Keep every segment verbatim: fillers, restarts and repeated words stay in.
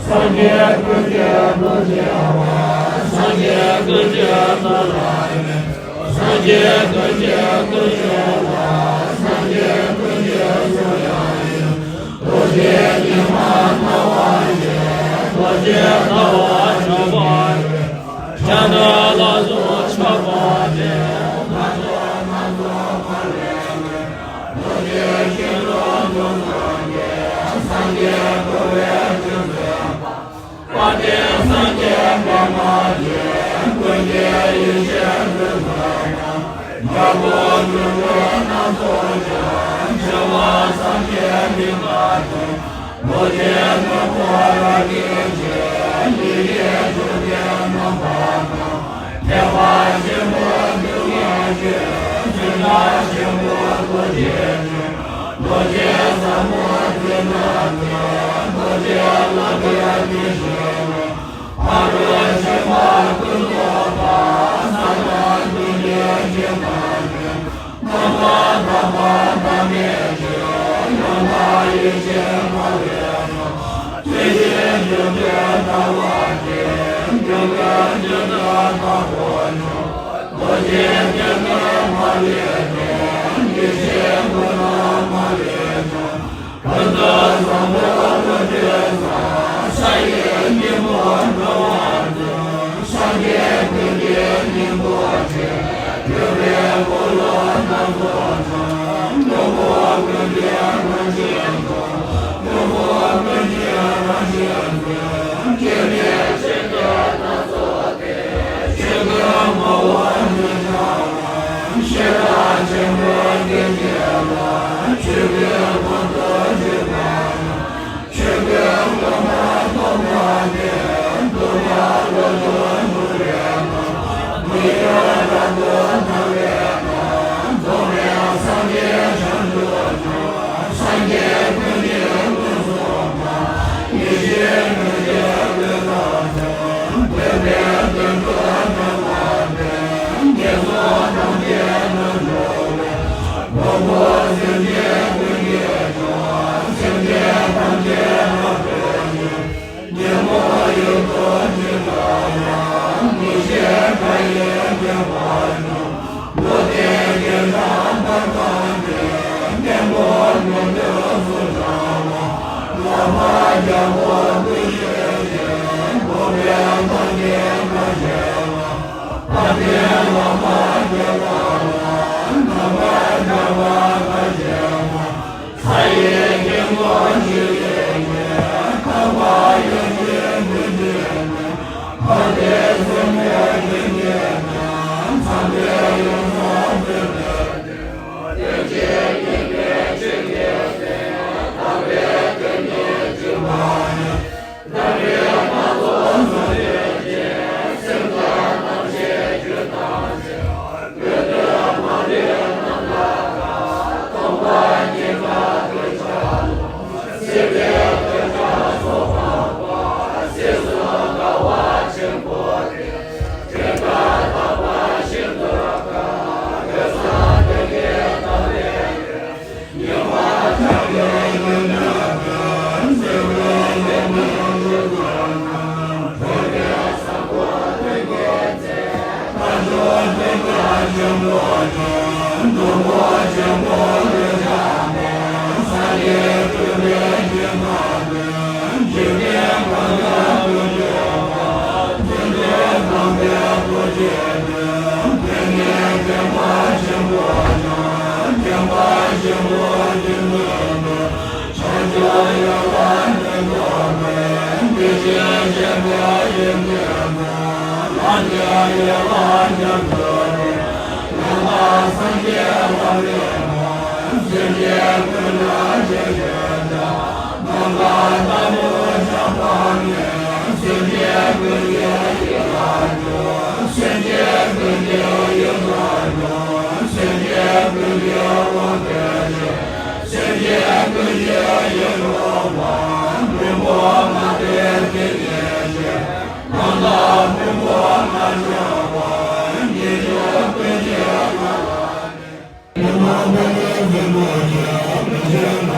སངས་རྒྱས་ཀུན་གྱི་ཐུགས་རྗེ་ལ། སངས་རྒྱས་ཀུན་གྱི་ཐུགས་རྗེ་ལ། སངས་རྒྱས་ཀུན་གྱི་ཐུགས་རྗེ་ལ། སངས་རྒྱས་ཀུན་གྱི་ཐུགས་རྗེ་ལ། ཐུགས་རྗེ་ཉི་མ་ལྟ་བུ་ཡིས། ཐུགས་རྗེ་ལྟ་བ་མཆོད་པ་ཡིས། བྱམས་དང་ལ་སོགས་མཆོད་པ་ཡིས། ཐུགས་རྗེ་ཉི་མ་ལྟ་བུ་ཡིས། སངས་རྒྱས་འགྲོ་བའི་དོན་མཛད་པ། དཔལ་ལྡན་སངས་རྒྱས་པདྨ་འབྱུང་གནས། ཀུན་གྱི་ཡེ་ཤེས་ཀུན་བཟང་ཡང་། རྒྱལ་པོ་འབྲུག་པའི་རྣམ་རྟོག་ཀྱང་། ཆེ་བ་སངས་རྒྱས་མི་འགག་ཅིང་། རྡོ་རྗེ་སྔོན་པོ་རབ་བརྟན་ཅིང་། ཡེ་ཤེས་འབྱུང་ལྡན་རྣམ་པར་སྣང་། ཐེག་པ་ཆེན་པོའི་མཐུ་རྐྱེན་ཅན། ཤིང་རྟ་ཆེན་པོའི་ཐུགས་རྗེ་ཅན། རྡོ་རྗེ་ཟབ་མོ་ཐུགས་རྟེན་ཅན། རྡོ་རྗེ་ལག་པའི་མཐུ་ཆེན་པོ། ཕ་རོལ་ཕྱིན་པ་ཀུན་རྫོགས་པ། ས་དང་ལྷུན་གྱིས་བརྗོད་པ་ཅན། རྣམ་པར་དག་པ་བདག་མེད་ཅིང་། ཡང་དག་ཡེ་ཤེས་འཕགས་པའི་ངང་། ཐུགས་རྗེ་བརྗོད་པའི་ཟླ་བ་ཅན། འབྲུག་པའི་འཇིགས་སྐྲག་དྭགས་པོ་ཆེན། རྡོ་རྗེ་རྒྱལ་མཚན་འཕགས་པའི་སྤྱན། ཡེ་ཤེས་ཀུན་ལ་འཕགས་པའི་ཞལ། ཀུན་ཏུ་བཟང་པོ་ཀུན་གྲོལ་དང་། ས་ཡི་སྙིང་པོ་འགྲོ་བ་ཀུན། སངས་རྒྱས་ཀུན་གྱི་སྙིང་པོ་ཆེ། གུས་པས་འཁོར་ལོ་སྣ་ཚོགས་འཁྲུགས། སྙིང་པོ་ཀུན་གྱི་རང་བཞིན་དུ། སྙིང་པོ་ཀུན་གྱི་རང་བཞིན་དུ། སྐྱེ་མེད་ཆོས་ཀྱི་རྣམ་གསུམ་སྟེ། ཆོས་ཀུན་ངོ་བོ་ཉིད་ཀྱང་། ཤེས་རབ་ཆེན་པོའི་སྐད་ཅིག་ལ། ཆོས་ཀུན་ཀུན་ཏུ་འཇུག་པ་ཡང་། ཆོས་ཀུན་ངོ་མ་རྟོགས་པ་སྟེ། རྟོགས་པ་བློ་ལྟར་འགྲུབ་པའི་ངང་། མི་གཡོ་རབ་ཏུ་སྣང་བའི་ངང་། རྫོགས་པའི་སངས་རྒྱས་བྱང་ཆུབ་ལ། སངས་རྒྱས་ཀུན་གྱི་ཀུན་རྫོབ་པ། ཡེ་ཤེས་ཀུན་གྱི་ཀུན་རྫོབ་ཅན། བོད་པའི་དོན་གྲུབ་སྟོན་པ་སྟེ། ངན་སོང་ཐམས་ཅད་དོན་གྲུབ་པའི། ངོ་བོ་སེམས་ཅན་ཀུན་གྱི་མཆོག་སེམས་ཅན་ཐམས་ཅད་ལ་ཕན་ཕྱིར། ཉོན་མོངས་ཡུལ་དུ་འཛིན་པ་ཡང་། མི་ཤེས་ཁ་ཡི་སྐྱེ་བོ་ཡང་། བློ་ལྡན་རྒྱལ་སྲས་དཔལ་དང་ལྡན། བློན་པོ་མི་ལུས་སུ་འབྲང་བ། ལྷ་མ་རྒྱལ་པོ་སྐུ་ཡི་སྤྱན། འགོག་པའི་སངས་རྒྱས་ཁ་བྱེ་བ། དཔལ་ལྡན་བླ་མ་དགེ་བ་ལ། ནམ་མཁའ་འཇམ་དཔལ་ཁ་བྱེ་བ། ས་ཡི་དཀྱིལ་འཁོར་ཞི་བའི་གནས། འཕགས་པ་ཡེ་ཤེས་ཀུན་གྱི་སྤྲིན། འཕགས་པའི་སེམས་དཔའི་སྤྲིན་གྱི་སྟེང་། ཚངས་པས་ཡོངས་སུ་བསྐོར་བའི་སྟེང་། ཐམས་ཅད་མཁྱེན་པའི་ཆོས་ཀྱི་སེམས། དག་པའི་དོན་ནི་སྒྲུབ་པ་ཡང་།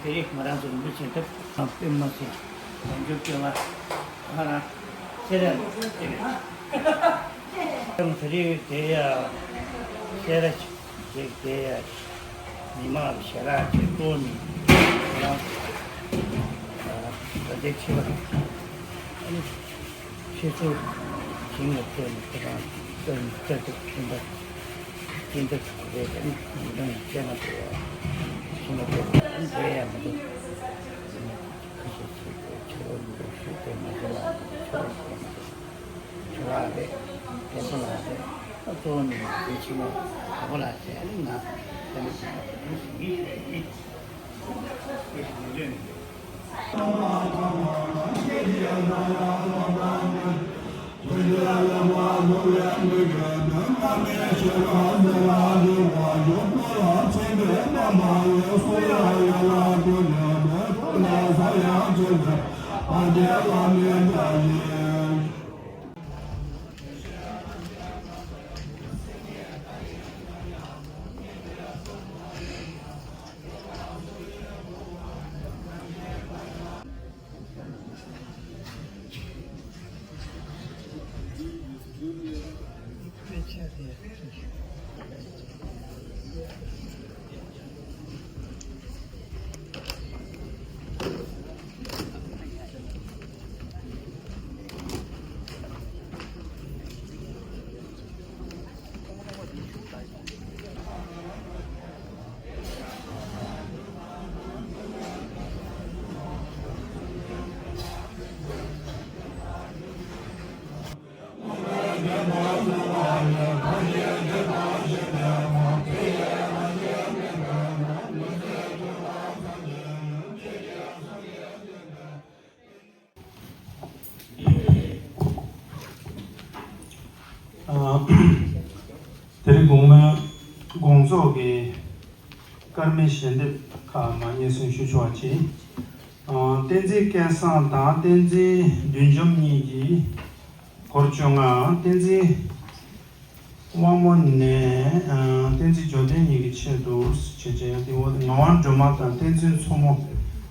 དེ་རིང་ང་རང་ཚོ་རིན་པོ་ཆེ་འདི་དང་པདྨ་སེ་ལན་འཇོག་སྐྱོན་ལ་ང་རང་སེ་ར་ལ་དེ་རིང་དེ་ཡ་སེ་ར་ཅིག་དེ་ཡ་མི་མང་ཞལ་ལག་ཅིག་གཏོར་ནས་ང་རང་ད་ལྟའི་ཕྱི་པ་ཨ་ནི། ཆེད་ཚུར་ཞིང་ལ་ཐོན་ནས་ཁོ་རང་སྟོན་སྟོན་ཐུབ་ཀྱིན་པ་ཅི་འདྲ་རེད། ཨ་ནི་མི་འདང་བྱས་ན་འགྲོ་བ་ཤི་ན་འགྲོ་བ་ཨ་ནི་འགྲོ་ཡ་མི་འདུག་ཁ་ཤས་ཤིག་གིས་ཆོས་ལུགས་མི་འདུག་ཞུས་ཏེ་མ་ཤི་ན་ཆོས་ལུགས་མི་འདུག་ཆོས་ལ་རེད། དེ་ཚོ་ལ་རེད། ཨ་གཙོ་བོ་ནི་ང་ཚོའི་ཕྱི་མ་ག་པ་ལ་བྱས་ཨ་ནི་ང་དེ་འདྲ་ཞིག་ཡིན་ཞིག་ཡིན་ཞིག་ཡིན། ཨ། དེ་རིང་དགོང་མོའི་དགོང་ཚོགས་ཀྱི་སྐར་མའི་ཞལ་འདེབས་ཁག་མར་སྙན་སེང་ཞུ་ཆོག་པ་བྱེད། ཨ། བསྟན་འཛིན་སྐལ་བཟང་དང་བསྟན་འཛིན་བདུད་འཇོམས་གཉིས་ཀྱིས་སྒོར་བཅོ་ལྔ། བསྟན་འཛིན་དབང་མོ་ནས་ཨ་བསྟན་འཛིན་འབྱོར་ལྡན་གཉིས་ཀྱི་ཆེད་དུ་བྱས་རྗེས་ཡང་ཏེ་ངག་དབང་སྒྲོལ་མ་དང་བསྟན་འཛིན་མཚོ་མོ་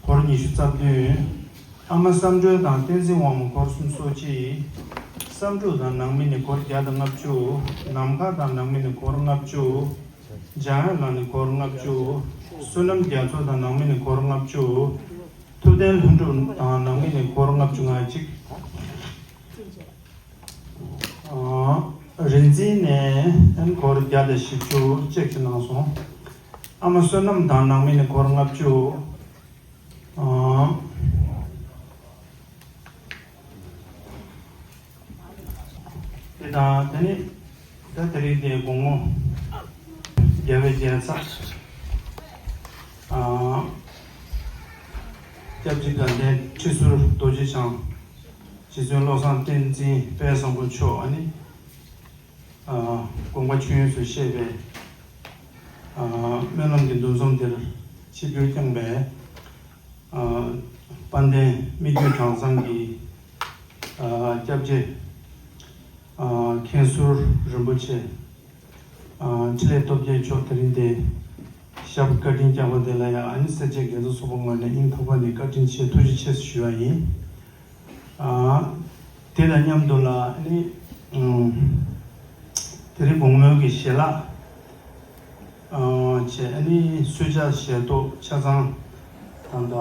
སྒོར་ཉི་ཤུ་རྩ་བདུན། ཨ་མ་བསམ་གྲོས་དང་བསྟན་འཛིན་དབང་མོ་སྒོར་སུམ་ཅུ་སོ་གཅིག། བསམ་གྲུབ་དང་ནང་མི་ནས་སྒོར་བརྒྱ་དང་ལྔ་བཅུ། ནམ་མཁའ་དང་ནང་མི་ནས་སྒོར་ལྔ་བཅུ། འཇམ་དབྱངས་ལགས་ནས་སྒོར་ལྔ་བཅུ། བསོད་ནམས་རྒྱ་མཚོ་དང་ནང་མི་ནས་སྒོར་ལྔ་བཅུ། ཐུབ་བསྟན་ལྷུན་གྲུབ་དང་ནང་མི་ནས་སྒོར་ལྔ་བཅུ་ང་གཅིག། ཨ། རིག་འཛིན་ནས་ཨན་སྒོར་བརྒྱ་དང་བཞི་བཅུ་ཅེག་ཅིག་གནང་སོང་། ཨ་མ་བསོད་ནམས་དང་ནང་མི་ནས་སྒོར་ལྔ་བཅུ། ཨ། དེ་དང་དེ་ནི་ད་དེ་རིང་དེ་དགོང་མོ་རྒྱལ་བའི་རྒྱལ་ཚ། ཨ། སྐྱབས་རྗེ་དགའ་ལྡན་ཁྲི་ཟུར་རྡོ་རྗེ་འཆང་། རྗེ་བཙུན་བློ་བཟང་བསྟན་འཛིན་དཔལ་བཟང་པོ་མཆོག་ཨ་ནི། ཨ། དགོངས་པ་མཆོད་ཡོན་སུ་བཤད་པའི། ཨ། སྨོན་ལམ་གྱི་འདུ་འཛོམས་འདིར་ཆིབས་བསྒྱུར་བསྐྱངས་པའི། ཨ། དཔལ་ལྡན་མི་བསྐྱོད་གྲྭ་ཚང་གི། ཨ། སྐྱབས་རྗེ། ཨ། མཁན་ཟུར་རིན་པོ་ཆེ། ཨ། འཕྲིན་ལས་སྟོབས་རྒྱལ་མཆོག་དེ་རིང་འདི་ཞབས་བཀའ་དྲིན་བསྐྱངས་པ་འདི་ལ་ཡང་ཨ་ནི་སེར་བྱེས་དགེ་ཚོགས་ཚོགས་པ་ངོས་ནས་སྙིང་ཐག་པ་ནས་བཀའ་དྲིན་ཆེ་ཐུགས་རྗེ་ཆེ་ཞུ་བ་ཡིན། ཨ། དེ་དང་མཉམ་དུ་ལ་ཨ་ནི་ ཨང་། དེ་རིང་དགོང་མོའི་གི་ཞལ་ལག་ཨང་། བྱས་ཨ་ནི་གསོལ་ཇ་བཞེས་ཐོག་ཆ་ཚང་ད་ལྟ་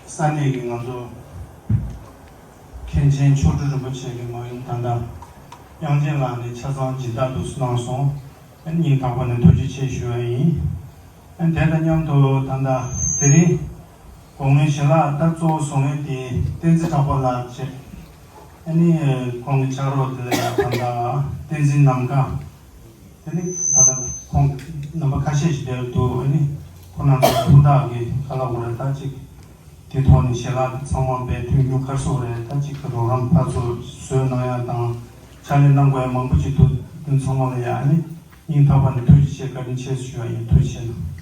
ས་གནས་ཀྱི་ང་ཚོ་མཁན་ཆེན་མཆོག་སྤྲུལ་རིན་པོ་ཆེ་གི་མ་ཡུམ་ད་ལྟ་དབྱངས་ཅན་ལགས་ནས་ཆ་ཚང་སྦྱིན་བདག་ཏུ་གནང་སོང་། ཨ་ནི་སྙིང་ཐག་པ་ནས་ཐུགས་རྗེ་ཆེ་ཞུ་བ་ཡིན། ཨ་ནི་དེ་དང་མཉམ་དུ་ད་ལྟ་དེ་རིང་དགོང་མོའི་ཞལ་ལག་ད་གཙོ་བོ་བཟོ་མཁན་དེ་བསྟན་འཛིན་གྲགས་པ་ལགས་བྱས། ཨ་ནི་ཁོང་གི་ཕྱག་རོགས་དེ་ལ་ཡང་ད་ལྟ་བསྟན་འཛིན་ནམ་མཁའ། དེ་ནི་ད་ལྟ་ཁོང་རྣམ་པ་ཁ་ཤས་ཤིག་བསྡད་འདུག་ཨ་ནི་ཁོང་རྣམ་ཚོ་ཕུ་ཐག་གི་ཁ་ལག་འོ་རེད་ད་ཅིག་དེ་ཐོག་ནས་ཞལ་ལག་ཚང་མ་བས་ཐུགས་རྒྱུ་ཁར་སོ་རེད་ད་ཅིག་གི་རོགས་རམ་ཕར་ཚུར་བཟོས་གནང་ཡ་དང་ཕྱག་ལས་གནང་དགོས་ཡ་མང་པོ་ཅིག་འདུག་དེ་ཚང་མ་ལ་ཡ་ཨ་ནི་སྙིང་ཐག་པ་ནས་ཐུགས་རྗེ་ཆེ་བཀའ་དྲིན་ཆེ་ཞུ་བ་ཡིན། ཐུགས་རྗེ་ཆེ་གནང་།